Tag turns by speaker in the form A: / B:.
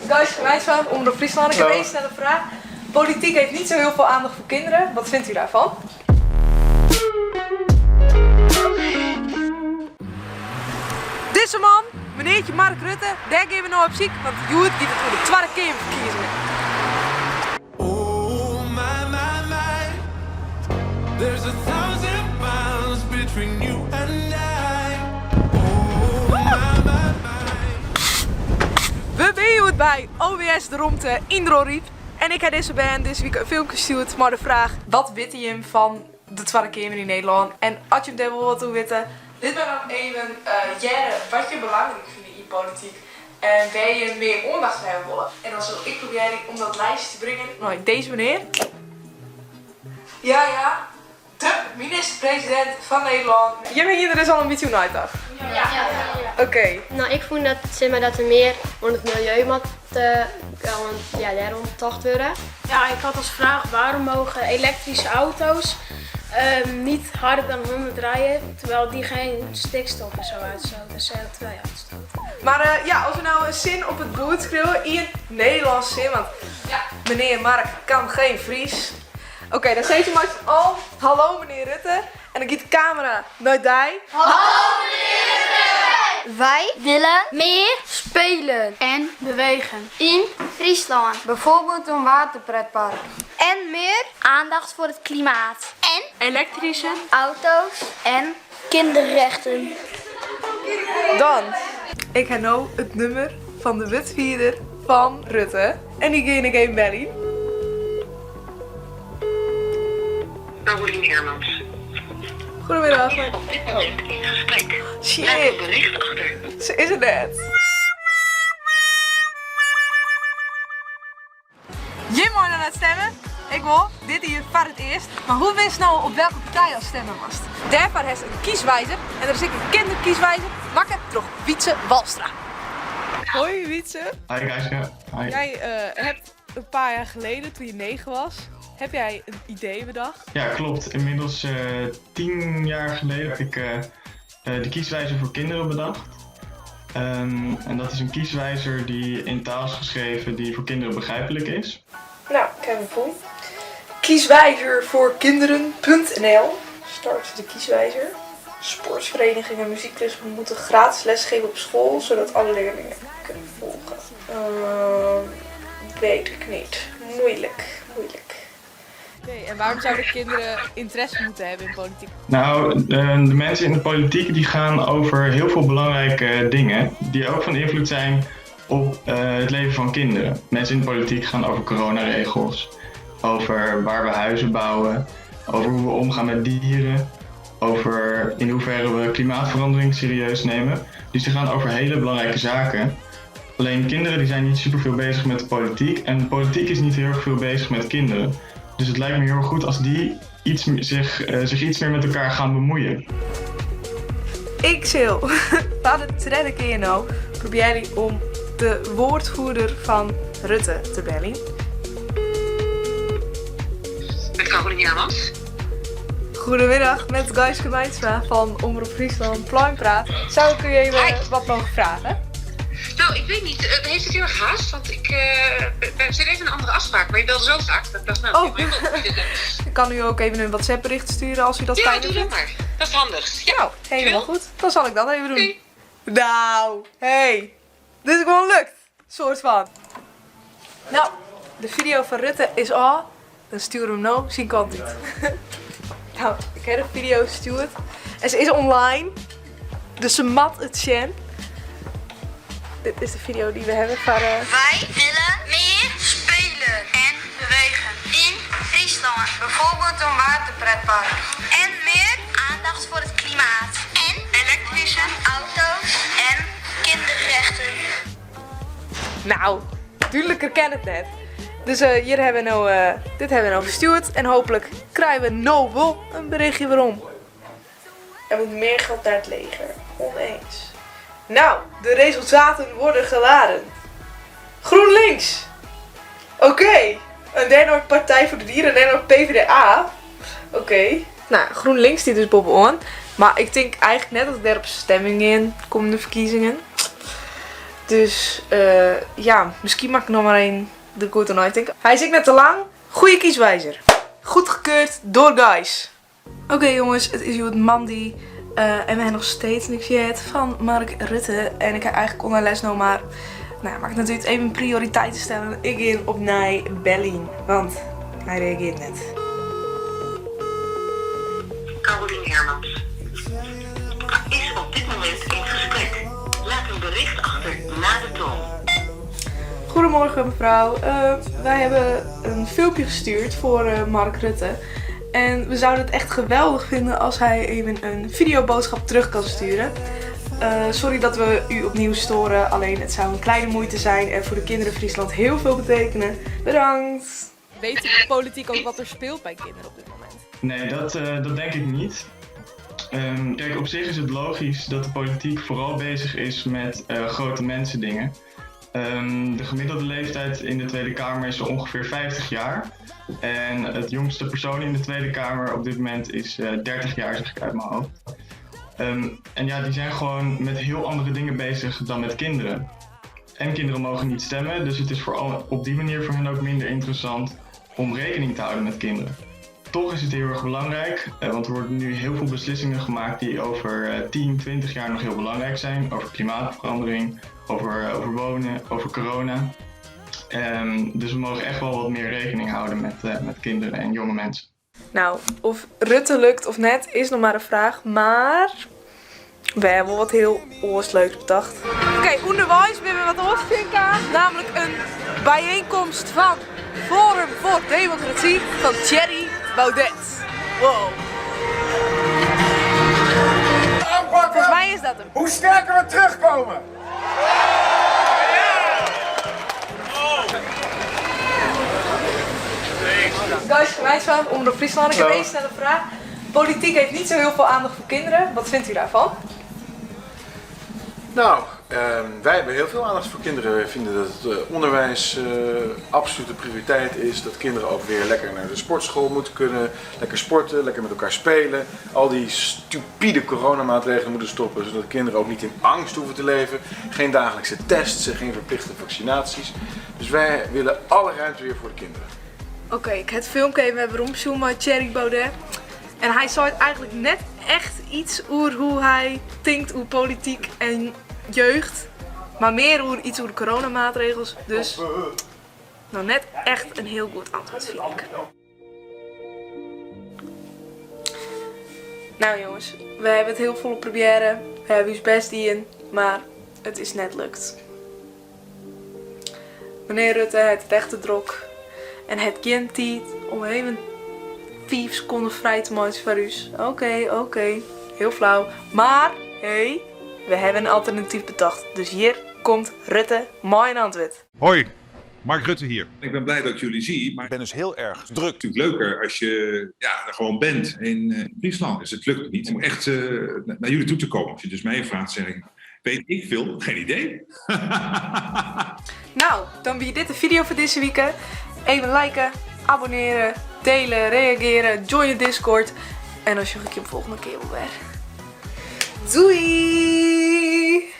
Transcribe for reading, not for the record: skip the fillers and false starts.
A: Geiske Wijnsma, Omrop Fryslân. Ik heb één snelle vraag. Politiek heeft niet zo heel veel aandacht voor kinderen. Wat vindt u daarvan? Dizze man, meneertje Mark Rutte, dêr gean we no op syk, want hjoed giet it oer de Twadde Keamerferkiezingen. We binne hjoed by OBS De Romte yn Dronryp en ik ha dizze bern dizze wike in filmke stjoerd mei de fraach, Wat witte jim fan de Twadde Keamer yn Nederlân? En as jim dêr wol wat oer witte, lit my dan even hearre wat jim belangryk fine yn polityk En wêr je mear oandacht foar hawwe wolle. En dan sil ik probearje om dat lijstje te bringen nei dizze menear. Ja, ja, de minister-presidint fan Nederlân. Jimme hiene der dus al in bytsje oer neitocht?
B: Ja.
A: Oké.
B: No, ik fûn dat, sis mar, dat der mear oan it miljeu moat, oan, ja, dêroan tocht wurde.
C: Ja, ik had als vraag waarom mogen elektrische auto's niet harder dan 100 rijden, terwijl die geen stikstof en zo uitstoten en CO2 uitstoten.
A: Mar ja, as we no in sin op it boerd skriuwe, ien Nederlânske sin, want menear Mark kan geen Fries. Oké, dan sizze we mei syn allen, hallo menear Rutte. En dan giet de kamera nei dy.
D: Hallo menear Rutte!
E: Wy willen mear spelen
C: en bewegen
E: yn Fryslân.
D: Bijvoorbeeld een waterpretpark.
E: En mear aandacht voor het klimaat. En
C: elektrische
E: auto's en kinderrechten.
A: Dan, ik ha no it nummer fan de wurdfierder fan Rutte en dy gean ik even beljen.
F: Carolien Hermans.
A: Goedemiddag.
F: Is op dit moment in gesprek.
A: Shit.
F: Laat een bericht achter.
A: Se is der net. Jim meie noch net stemme. Ik wol, dit jier foar it earst. Mar hoe witst no op welke partij ast stemme moatst? Dêrfoar hast in kieswijzer en der is ek in kinderkieswijzer makke troch Wietse Walstra. Hoi Wietse.
G: Hi Geiske. Hi.
A: Jij hebt een paar jaar geleden, toen je 9 was, heb jij een idee bedacht?
G: Ja, klopt. Inmiddels 10 jaar geleden heb ik de kieswijzer voor kinderen bedacht. En dat is een kieswijzer die in taal is geschreven die voor kinderen begrijpelijk is.
A: Nou, ik heb hem vol. Kieswijzervoorkinderen.nl Start de kieswijzer. Sportverenigingen en muzieklessen moeten gratis lesgeven op school, zodat alle leerlingen kunnen volgen. Weet ik niet. Moeilijk, moeilijk. Oké, en waarom zouden kinderen interesse moeten hebben in politiek?
G: Nou, de mensen in de politiek die gaan over heel veel belangrijke dingen die ook van invloed zijn op het leven van kinderen. Mensen in de politiek gaan over coronaregels, over waar we huizen bouwen, over hoe we omgaan met dieren, over in hoeverre we klimaatverandering serieus nemen. Dus die gaan over hele belangrijke zaken. Alleen kinderen die zijn niet superveel bezig met de politiek en de politiek is niet heel erg veel bezig met kinderen. Dus het lijkt me heel erg goed als die zich iets meer met elkaar gaan bemoeien.
A: Ik sil foar de tredde kear no probearje om de woordvoerder fan Rutte te beljen.
F: Met Caroline Hermans.
A: Goedemiddag, met Geiske Wijnsma van Omrop Fryslân Pleinpraat. Zou ik u even
F: Hi.
A: wat mogen vragen?
F: Nou, ik weet niet. Heeft het heel erg haast? Want ik zit even een andere afspraak, maar je belde zo vaak dat ik dacht, nou,
A: Oh.
F: ik wil even opzitten.
A: Ik kan u ook even een WhatsApp bericht sturen als u dat
F: Ja,
A: fijner
F: doe dat
A: vindt.
F: maar. Dat is handig. Ja.
A: Nou, helemaal
F: Dankjewel.
A: goed. Dan zal ik dat even doen.
F: Oké.
A: Nou, hey. Dit is gewoon lukt. Soort van. Nou, de video van Rutte is al. Dan sturen we hem nou zijn kant uit. Nou, ik heb de video gestuurd. En ze is online. Dus ze mat it sjen. Dit is de video die we hebben van
E: Wij willen meer spelen en bewegen in Fryslân.
D: Bijvoorbeeld een waterpretpark.
E: En meer aandacht voor het klimaat. En
D: elektrische
E: auto's en kinderrechten.
A: Nou, dúdliker kin it net. Dus hjir hawwe we no, dit hawwe we no ferstjoerd en hooplik krije we no wol in berichtje werom. Er moet meer geld naar het leger. Oneens. Nou, de resultaten worden geladen. GroenLinks. Oké. En dêrnei Partij voor de Dieren en dêrnei PvdA. Oké. Nou, GroenLinks stiet dus boppe-oan. Mar ik tink eigenlik net dat ik dêr op stemming gean, kommende ferkiezingen. Dus ja, miskien moat ik noch mar even der goed oer neitinke. Hy is ek net te lang. Goeie kieswijzer. Goedgekeurd door guys. Oké jongens, it is hjoed moandei en we ha noch steeds niks heard fan Mark Rutte. En ik ha eigentlik online les no, mar no ja, makket net út. Even prioriteiten stellen. Ik gean opnij beljen, want hy reagearret net.
F: Caroline Hermans is op dit momint in gesprek. Laat een bericht achter na de toon.
A: Goedemorgen mevrouw, wij hebben een filmpje gestuurd voor Mark Rutte. En we zouden het echt geweldig vinden als hij even een videoboodschap terug kan sturen. Sorry dat we u opnieuw storen, alleen het zou een kleine moeite zijn en voor de kinderen Friesland heel veel betekenen. Bedankt! Weet de politiek ook wat er speelt bij kinderen op dit moment?
G: Nee, dat denk ik niet. Kijk, op zich is het logisch dat de politiek vooral bezig is met grote mensen dingen. De gemiddelde leeftijd in de Tweede Kamer is zo ongeveer 50 jaar. En het jongste persoon in de Tweede Kamer op dit moment is 30 jaar, zeg ik uit mijn hoofd. En ja, die zijn gewoon met heel andere dingen bezig dan met kinderen. En kinderen mogen niet stemmen, dus het is vooral op die manier voor hen ook minder interessant om rekening te houden met kinderen. Toch is het heel erg belangrijk, want er worden nu heel veel beslissingen gemaakt die over 10, 20 jaar nog heel belangrijk zijn. Over klimaatverandering, over wonen, over corona. Dus we mogen echt wel wat meer rekening houden met kinderen en jonge mensen.
A: Nou, of Rutte lukt of net is nog maar een vraag, maar we hebben wat heel oors leuks bedacht. Oké, onderwijs, we hebben wat oors aan, namelijk een bijeenkomst van Forum voor Democratie van Thierry Baudet. Wow.
H: Aanpakken.
A: Volgens mij is dat hem.
H: Hoe sterker we terugkomen.
A: Guys, mijn vraag Omrop Friesland. Ik heb één snelle vraag. Politiek heeft niet zo heel veel aandacht voor kinderen. Wat vindt u daarvan?
I: Wij hebben heel veel aandacht voor kinderen. Wij vinden dat het onderwijs absolute prioriteit is. Dat kinderen ook weer lekker naar de sportschool moeten kunnen. Lekker sporten, lekker met elkaar spelen. Al die stupide coronamaatregelen moeten stoppen. Zodat kinderen ook niet in angst hoeven te leven. Geen dagelijkse tests en geen verplichte vaccinaties. Dus wij willen alle ruimte weer voor de kinderen.
A: Oké, ik heb het filmpje even met Romsjoen met Thierry Baudet. En hij zei het eigenlijk net echt iets over hoe hij denkt over politiek en jeugd. Maar meer over iets over de coronamaatregels. Dus nou net echt een heel goed antwoord vind ik. Nou jongens, we hebben het heel volle première. We hebben ons best in, maar het is net lukt. Meneer Rutte, het rechte drok. En het geen tijd om even 5 seconden vrij te maken voor u. Oké, oké. Heel flauw. Maar, hey, we hebben een alternatief bedacht. Dus hier komt Rutte mooi een antwoord.
J: Hoi, Mark Rutte hier.
K: Ik ben blij dat ik jullie zie, maar
I: ik ben dus heel erg druk.
K: Het is natuurlijk leuker als je er gewoon bent in Friesland. Dus het lukt niet om echt naar jullie toe te komen. Als je dus mij vraagt, zeg ik, weet ik veel? Geen idee.
A: Nou, dan wie dit de video voor deze week. Even liken, abonneren, delen, reageren, join de Discord. En dan zie ik je de volgende keer weer. Doei!